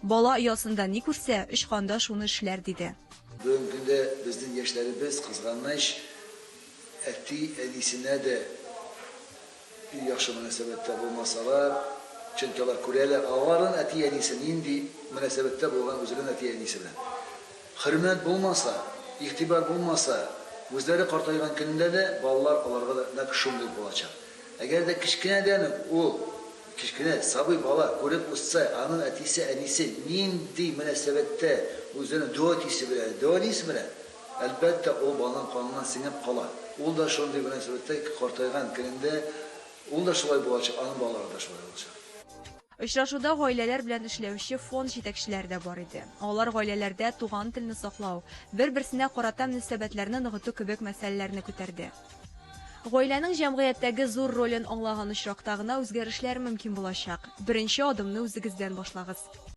Бала оясында ни күрсә, очканда шуны эшләр, диде. Бүгенге көндә безнең яшьләребез, кызганыч, әти-әнисенә дә яхшы мөнәсәбәттә булмасалар, чөнки алар күрәләр, аларның әти-әнисе нинди мөнәсәбәттә булган үзенең әти-әнисе белән. Хөрмәт булмаса, игътибар булмаса, үзләре картайган көнендә дә балалар аларга да нәкъ шундый булачак. Әгәр дә кечкенәдән үк ул, кечкенә, сабый бала күреп үссә, аның әтисе, әнисе нинди мөнәсәбәттә үзенең дәү әтисе белән, дәү әнисе белән, әлбәттә, ул баланың канына сеңеп кала. Ул да шундый мөнәсәбәттә картайган көнендә ул да шулай булачак, аның балалары да шулай булачак. Очрашуда гаиләләр белән эшләүче фонд җитәкчеләре дә бар иде. Алар гаиләләрдә туган телне саклау, бер-берсенә карата мөнәсәбәтләрне ныгыту кебек мәсьәләләрне күтәрде. Гаиләнең җәмгыятьтәге зур ролен аңлаган очракта гына үзгәрешләр мөмкин булачак. Беренче адымны үзегездән башлагыз.